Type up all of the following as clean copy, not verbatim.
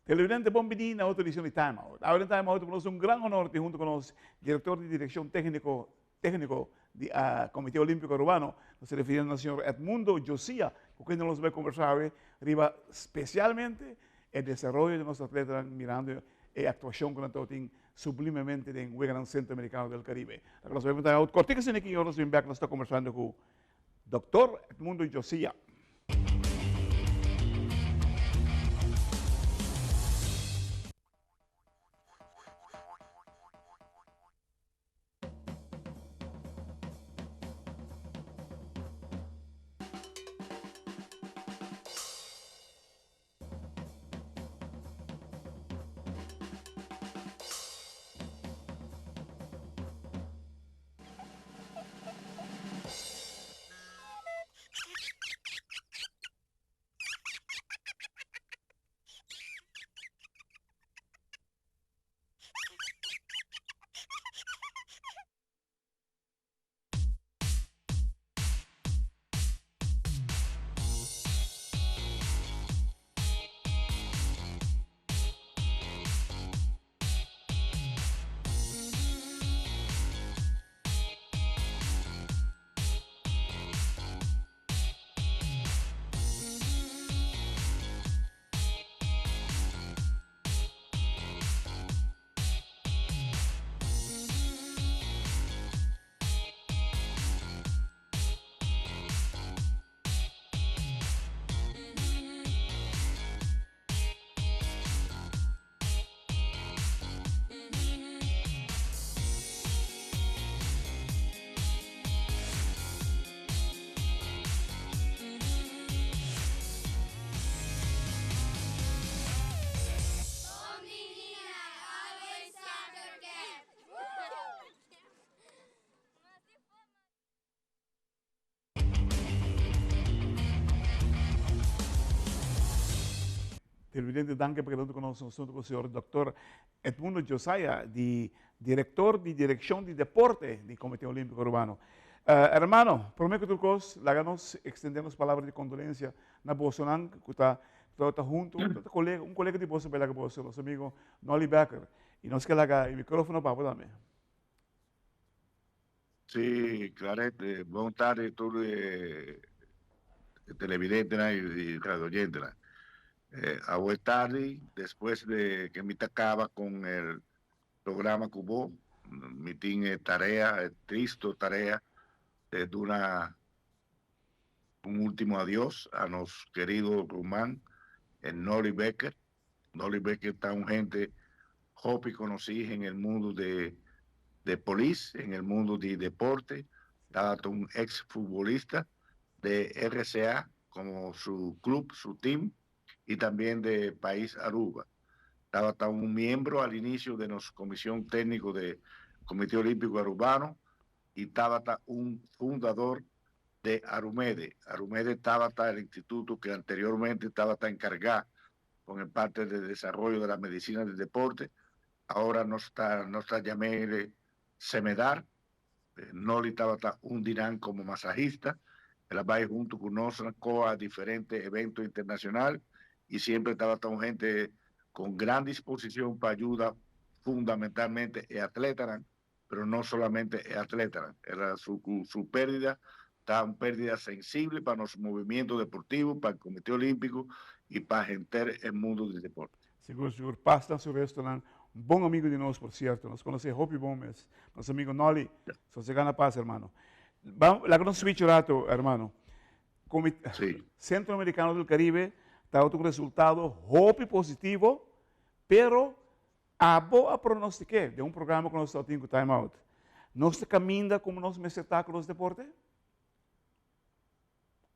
Televidente bon bini na otro edicion di Time Out. Awe den Time Out nos un gran honor di hunto cu nos director di direccion tecnico tecnico di Comite Olimpico Arubano. Nos ta refiriendo na señor Edmundo Josia cu kende nos bay conversa awe riba specialmente e desaroyo di nos atletanan mirando e actuacion cu nan tabatin sublimemente den Weganan Centroamericano del Caribe. Laga nos bay un Time Out cortico asina aki y ora nos bin bek nos ta conversando cu Doctor Edmundo Josia. Televidente danki pa keda hunto ku nos nos hunto ku señor Doctor Edmundo Josiah di director di direccion di deporte di Comite Olimpico Arubano. Hermano, prome ku tur kos laga nos extende nos palabra di condolencia na bosonan ku ta ta hunto, ta colega, un colega di boso bai laga boso, nos amigo Nolly Becker. Y nos ke laga e microfono pa bo tambe. Sí, Claret, bon tarde tur e televidentenan y radioyentenan. Awe tardi, despues de ke mi ta kaba kon el programa ku bo, mi tin e tarea, e tristo tarea de duna un ultimo adios a nos kerido ruman Nolly Becker. Nolly Becker ta un hende hopi conoci en el mundo de de polis, en el mundo di deporte, tabata un ex futbolista de RCA como su club, su team y tambien de pais Aruba. Tabata un miembro al inicio de nos comision tecnico de Comite Olimpico Arubano y tabata un fundador de Arumede. Arumede tabata el instituto que anteriormente tabata encarga con el parte de desarrollo de la medicina del deporte, ahora nos ta nos ta llam'e Semedar, Nolly tabata un di nan como masahista, el a bay hunto cu nos na coa diferente evento internacional y siempre tabata un hende con gran disposicion pa ayuda fundamentalmente e atletanan pero no solamente e atletanan. Era su su pérdida ta un pérdida sensible pa nos movimiento deportivo, pa el Comité Olímpico y pa henter e mundo di deporte. Sigur sigur, pas na su restonan. Un bon amigo di nos por cierto, nos conoce hopi bon mes, nos amigo Nolly. Sosega na pas hermano. Ban laga nos switch un rato hermano. Sí. Centro Americano del Caribe ta otro resultado hopi positivo, pero Abo a pronostiké den un programa ku nos tabatin ku Time Out. Nos ta kaminda komo nos mester ta ku nos deporte?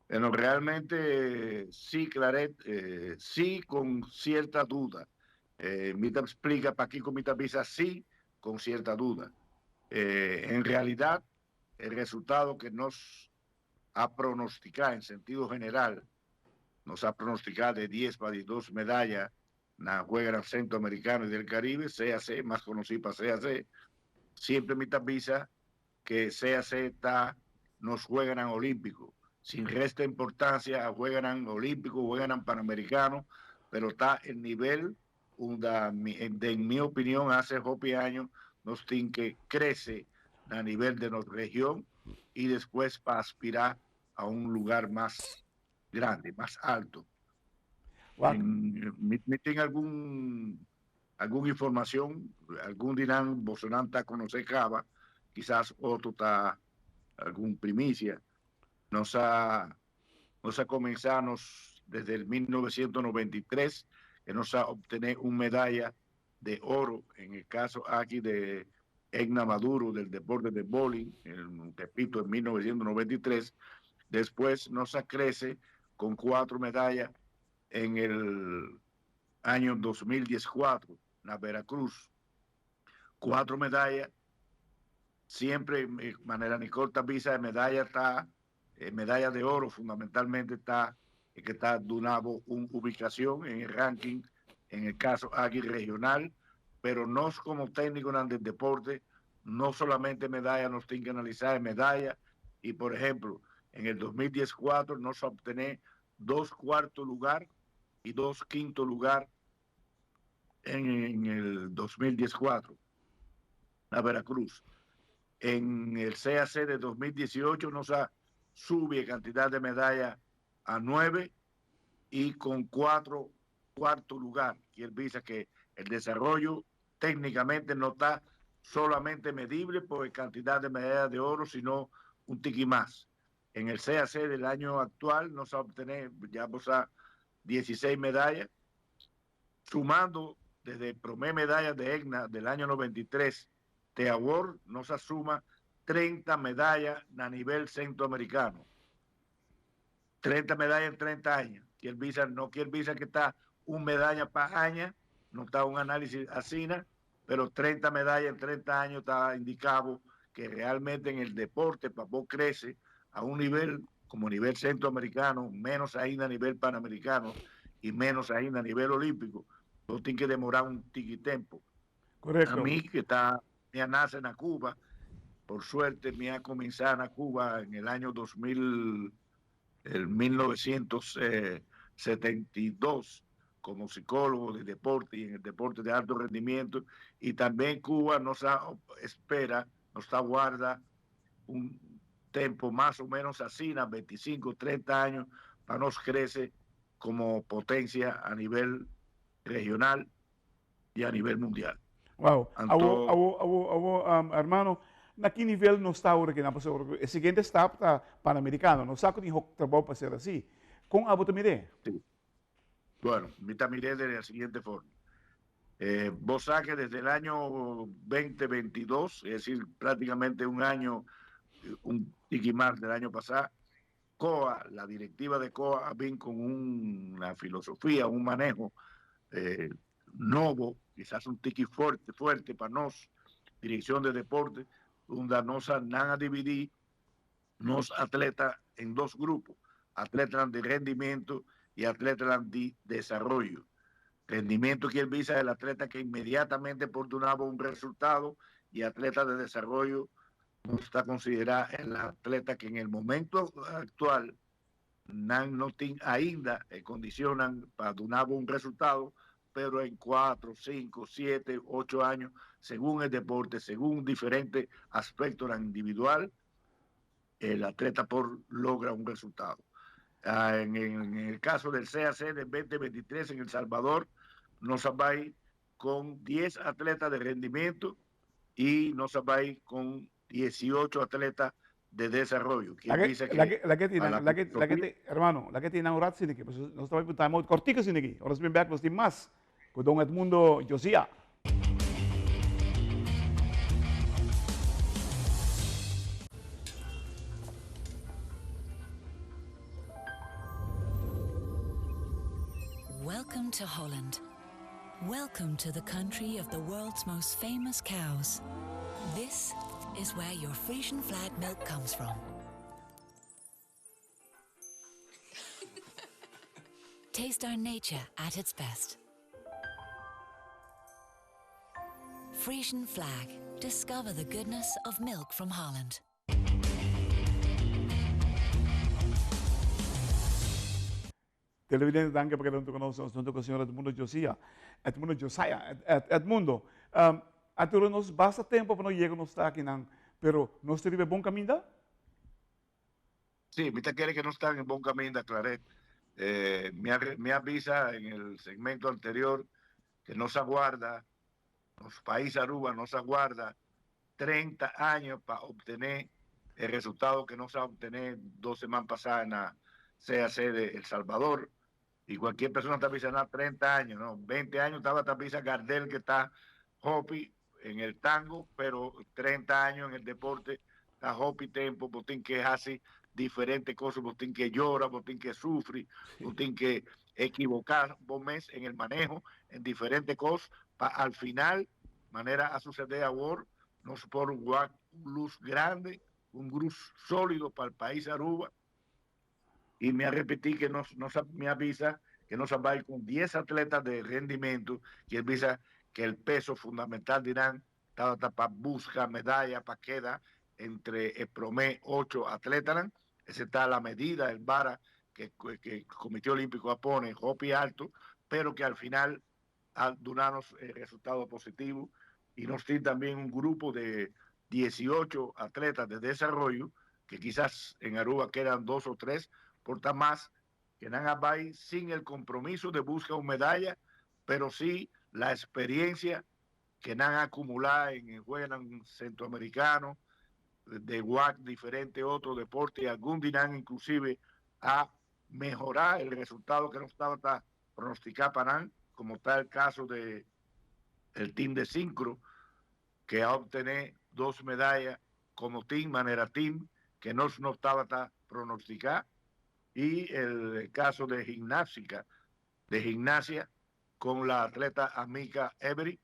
Bueno, realmente sí, Claret, sí con cierta duda. Mi ta splica pakiko mi ta bisa sí con cierta duda. En realidad, e resultado que nos a pronostica en sentido general, nos a pronostica de dies pa diesdos medaya na Jueganan Centroamericano y del Caribe, CAC, mas conoci pa CAC, siempre mi ta bisa que CAC ta nos Jueganan Olimpico, sin resta importancia a Jueganan Olimpico, Jueganan Panamericano, pero ta el nivel. unda den mi opinion hace hopi aña nos tin cu crece na nivel di nos region y despues pa aspira na un luga mas grandi, mas halto. Wow. Mi tin algun informacion, algun di nan boso ta conoce caba, kisas otro ta algun primicia. Nos a cuminsa desde el 1993 cu nos a obtene un medaya di oro, en el caso aki di Edna Maduro del deporte de bowling, repito, en 1993. Después nos crece con cuatro medallas en el año 2014 en Veracruz. Cuatro medallas, siempre, manera Nicole ta bisa, medalla ta, medalla de oro fundamentalmente ta, cu ta dunando una ubicación en el ranking, en el caso aquí regional, pero nos como técnicos del deporte, no solamente medalla nos tienen que analizar medalla, y por ejemplo, en el 2014 nos obtener dos cuarto lugar y dos quinto lugar en el 2014 a Veracruz. En el CAC de 2018 nos ha sube cantidad de medallas a nueve y con cuatro cuarto lugar. Y él dice que el desarrollo técnicamente no está solamente medible por cantidad de medallas de oro, sino un tiqui más. En el CAC del año actual nos ha obtenido ya a 16 medallas, sumando desde prome medalla de Edna del año 93, te awor nos asuma 30 medallas a nivel centroamericano. 30 medallas en 30 años. Kier bisa, no kier bisa cu ta un medalla pa aña, no ta un análisis así, pero 30 medallas en 30 años ta indicado que realmente en el deporte pa bo crece a un nivel como nivel centroamericano, menos ainda a nivel panamericano y menos ainda a nivel olímpico, no tiene que demorar un tiqui tiempo. Correcto. Ami cu ta, mi nace en Cuba, por suerte mi a cuminsa en Cuba en el año 2000, el 1972 como psicólogo de deporte y en el deporte de alto rendimiento y también Cuba nos espera, nos aguarda un tiempo más o menos así, 25, 30 años, para nos crece como potencia a nivel regional y a nivel mundial. Wow. Awo, awo, awo, awo, hermano, na ki nivel nos ta awor aki? E siguiente stap ta panamericano. Nos sa cu tin trabou pa haci asina. Con abo ta mira? Si. Bueno, mi ta mira de la siguiente forma. Vos sabés que desde el año 2022, es decir, prácticamente un año, un tiqui más del año pasado, COA, la directiva de COA, viene con una filosofía, un manejo nuevo, quizás un tiqui fuerte, fuerte para nos, dirección de deporte, donde nos van a dividir nos atletas en dos grupos, atletas de rendimiento y atletas de desarrollo. Rendimiento kier bisa el atleta que inmediatamente por un resultado y atleta de desarrollo no está considerado el atleta que en el momento actual no tiene ainda condicionan para dar un resultado, pero en 4, 5, 7, 8 años, según el deporte, según diferentes aspectos individual, el atleta por logra un resultado. Ah, en el caso del CAC del 2023 en El Salvador, nos va con 10 atletas de rendimiento y nos va con 18 atletas de desarrollo. La que, la que, la que tiene, la que, la que, hermano, la que tiene un rato sin que, pues nos ta bay time out cortico sin aki. Ora bin back nos tin mas cu Don Edmundo Josia. Welcome to Holland. Welcome to the country of the world's most famous cows. This is where your Frisian Flag milk comes from. Taste our nature at its best. Frisian Flag. Discover the goodness of milk from Holland. Televidente, danki pa keda huntu ku nos. Nos huntu ku señor Edmundo Josia. Edmundo Josiah. Ed, Edmundo, a dura nos basta tempu pa nos yega nos ta akinan, pero nos ta riba e bon kaminda? Sí, mi ta kere ke nos ta en bon kaminda, Claret. Mi a, mi a bisa en el segmento anterior ke nos a guarda, nos pais Aruba nos a guarda 30 aña pa obtené e resultado ke nos a obtené dos seman pasá na CAC de El Salvador. Y cualquier persona ta bisa na 30 aña, no, 20 aña tabata bisa Gardel que ta hopi en el tango, pero 30 aña en el deporte ta hopi tempo, bo tin que haci diferente cosas, bo tin que llora, bo tin que sufri, bo tin que equivocar bo mes en el manejo, en diferente cosas, pa al final, manera a sucede awor, nos por wak un luz grande, un luz sólido pa el país Aruba. Y mi a repeti que nos, nos a, mi a bisa que nos a bay con 10 atletas de rendimiento, que bisa que el peso fundamental di nan tabata pa busca medalla, pa keda entre e prome 8 atletanan. Ese ta la medida, el vara que el Comité Olímpico a pone hopi alto, pero que al final a dunanos el resultado positivo. Y nos tiene también un grupo de 18 atletas de desarrollo, que quizás en Aruba quedan 2 o 3, por estar más, que nan a bay sin el compromiso de buscar una medalla, pero sí la experiencia que nan acumulado en el juego centroamericano, de WAC, diferente otro deporte, y algún dirán inclusive a mejorar el resultado que no estaba tan pronosticado para nan, como está el caso de el team de sincro, que ha obtenido 2 medallas como team, manera team, que no, no estaba tan pronosticado, y el caso de gimnástica, de gimnasia, con la atleta Amica Every,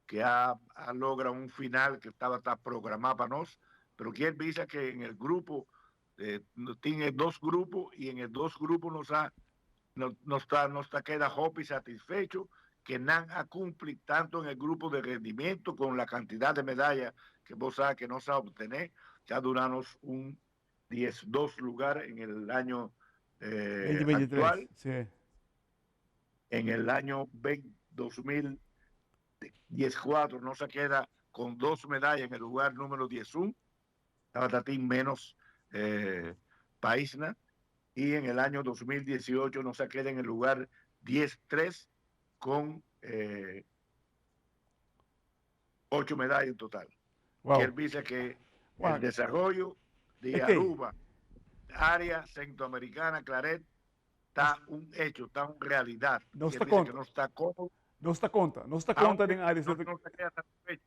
que ha logrado un final que estaba tan programado para nos, pero quien dice que en el grupo, tiene 2 grupos, y en el 2 grupos nos ha, no, no está, no está queda hopi satisfecho, que nan a cumplir tanto en el grupo de rendimiento con la cantidad de medallas que vos sabes que no sabe obtener, ya duranos un 10-2 lugar en el año 2023, actual. Sí. En el año 2014 no se queda con 2 medallas en el lugar número 11, estaba tatín menos paisna, y en el año 2018 no se queda en el lugar 10-3 con 8 medallas en total. Wow. Que dice que Wow. el desarrollo de Es que Aruba, área centroamericana, Claret, está un hecho, está una realidad. No Que está dice contra. que no está cómodo. No está contra, no está contra Aunque en área no, centro- no se queda satisfecho.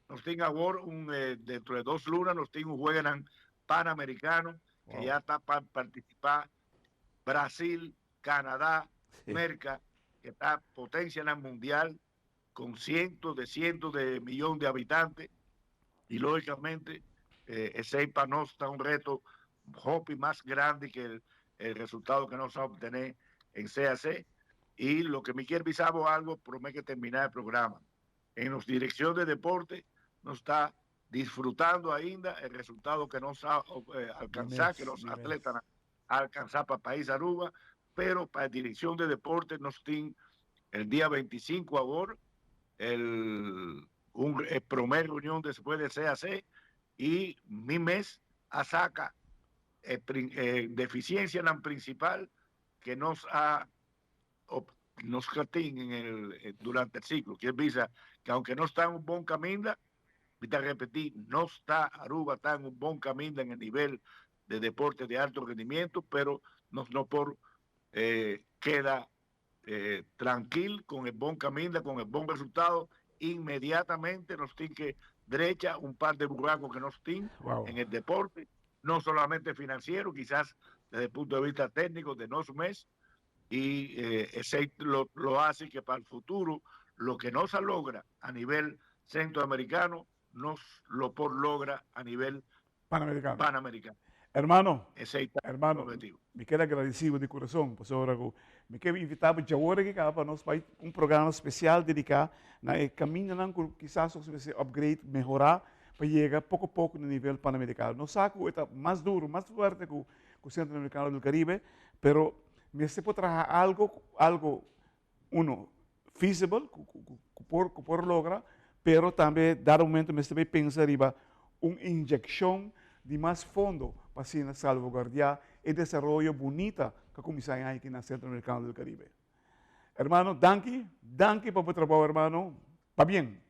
Nos tiene ahora un dentro de 2 lunas, nos tiene un juego en Panamericano, que Wow. ya está para participar Brasil, Canadá, América, que está potencia en el mundial, con cientos de cientos de millones de habitantes, y lógicamente ese para nos está un reto hopi más grande que el resultado que nos va a obtener en CAC. Y lo que me quiere avisar algo, promete que terminar el programa. En la dirección de deporte nos está disfrutando ainda el resultado que nos ha alcanzado, que los atletas han alcanzado para el país Aruba, pero para dirección de deporte nos tiene el día 25 ahora, el primer reunión después de CAC, y mi mes a saca deficiencia en la principal que nos ha op-, nos catín en el durante el ciclo, que es visa que aunque no está en un buen camino, voy a repetir, no está Aruba, está en un buen camino en el nivel de deporte de alto rendimiento, pero no, no por queda tranquilo con el buen camino, con el buen resultado, inmediatamente nos tiene que derecha un par de burracos que nos tienen en el deporte, no solamente financiero, quizás desde el punto de vista técnico de nos mes, y ese lo hace que para el futuro lo que no se logra a nivel centroamericano, no lo por logra a nivel Panamericano. panamericano. Hermano, Ese es el hermano, objetivo. Me quedo agradecido de corazón, por ahora, me quiero invitar a ahora que acaba para nos para un programa especial dedicado a el camino que quizás se upgrade, mejorar, para llegar poco a poco no nivel panamericano. No saco está más duro, más fuerte que el Centroamericano del Caribe, pero Mester por traha algo, algo uno feasible, ku por logra, pero tambe dado momento mester bay pensa riba un inyeccion di mas fondo pa asina salvaguardia e desaroyo bunita cu a cuminsa aki na Centro Americano del Caribe. Hermano, danki, danki pa e trabou, hermano. Pabien.